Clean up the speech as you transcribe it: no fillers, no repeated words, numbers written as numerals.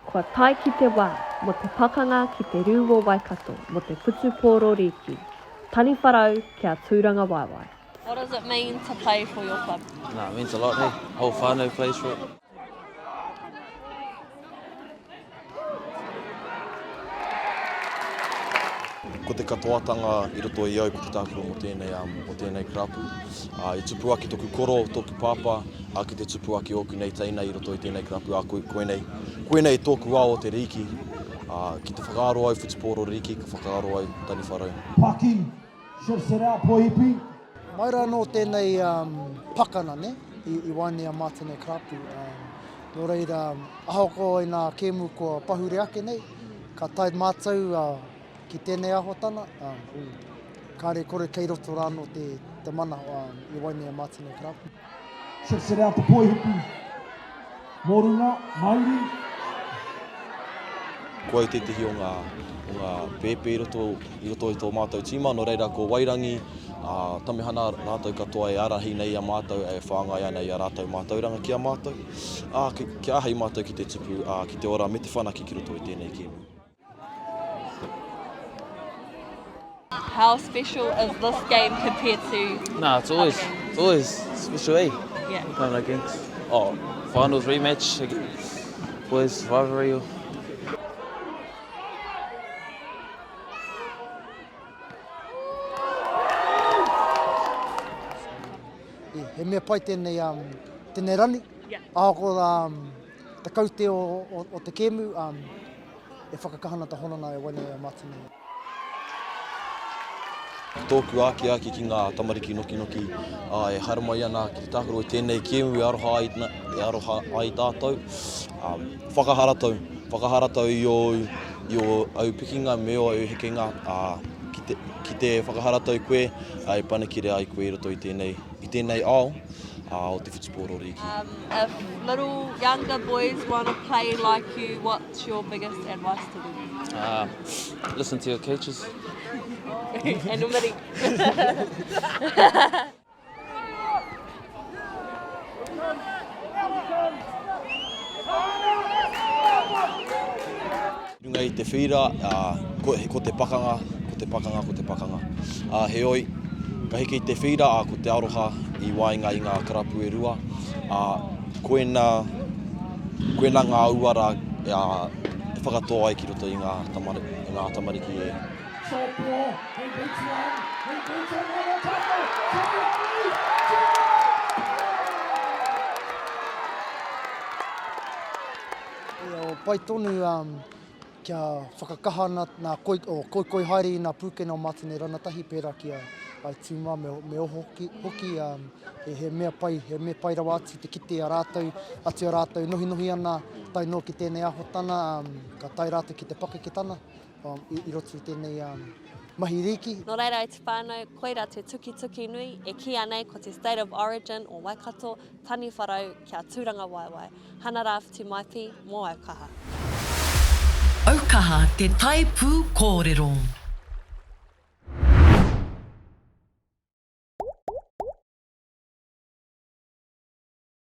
Kua tae ki te wā mō te pakanga ki te riu o Waikato mō te whutupōro rīki, Taniwharau kia Tūrangawaewae. What does it mean to play for your club? Nah, it means a lot, hey. Whole whānau plays for it. Ko te katoatanga i roto i au ko te tākaro mō tēnei, mō tēnei karapu. I tupu ake toku koro, tōku pāpā, ā, ki te tupu ake ōku nei teina i roto i tēnei karapu, ā, koinei, koinei tōku ao o te rīki. Ā, ki te whakaaro au whutupōro rīki, ka whakaaro au taniwha rau. Paki, shifts it out, Poihipi. Mai rā anō tēnei pakana, nē, i waenga i a Mātene Karapu. Nō reira, ahakoa i nā kēmu kua pahure ake nei, ka tae mātou ki tēnei āhuatana, kāre kore kei roto rā anō te mana i waenga i a Mātene Karapu. Shifts it out to Poihipi. Mō runga, Mauri. Ko au tētehi o ngā, o ngā pēpē i roto, i roto i tō mātou tīma, nō reira ko Wairangi, a Tamehana rātou katoa e ārahi nei i a mātou, e whāngai ana i a rātou mātauranga ki a mātou, ā, kia āhei mātou ki te tupu, ā, ki te ora me te whanake ki roto i tēnei kēmu. How special is this game compared to Nah, it's always, it's always special, eh? Yeah. Playing against, oh, finals rematch, boys rivalry. Or... He mea pai tēnei, um, tēnei rani. Yeah. Ahakoa um, te kaute o, o, o te kēmu, um, e whakakaha ana te hononga e waenga i a Martin. Ko tōku akiaki ki ngā tamariki nokinoki ā, e haere mai ana ki te tākaro i tēnei kēmu e aroha ai, e aroha ai tātou. Ā, whakaharatau, whakaharatau i ōu, i ō au pikinga me ō au hekenga, ā, ki te, ki te whakaharatau koe, ā, e panekire ai koe i roto i tēnei, i tēnei ao. ā, o te whutupōro rīki. Um, if little younger boys want to play like you, what's your biggest advice to them? Uh, listen to your coaches. And numeri. Runga i te whīra, ā, ko, ko te pakanga, ko te pakanga, ko te pakanga. Ā, heoi, ka heke i te whīra, ā, ko te aroha i waenga i ngā karapu e rua, ā, koina, koina ngā uara, ā, e whakatō ai ki roto i ngā, tamari, i ngā tamariki e. Sopo, he beats one, he beats another tackle, Taiari, try! Ia, pai tonu kia whakakaha ana nā koi, o, koikoi haere i nā pūkena o Mātene Ranatahi pērā ki a ai Tūma me, me Oho hoki, hoki um, he, he mea pai, he mea pai rawa atu te kite a rātou, atu a rātou nohinohi ana tae noa ki tēnei āhuatana, um, ka tae rātou ki te pakeketana um, i, i roto i tēnei um, mahi rīki. Nō reira e te whānau, koirā te tukituki nui e kīia nei ko te State of Origin o Waikato, Taniwharau kia Tūrangawaewae. Hana Rāwhiti Maipi mō Aukaha. Aukaha te tai pū kōrero.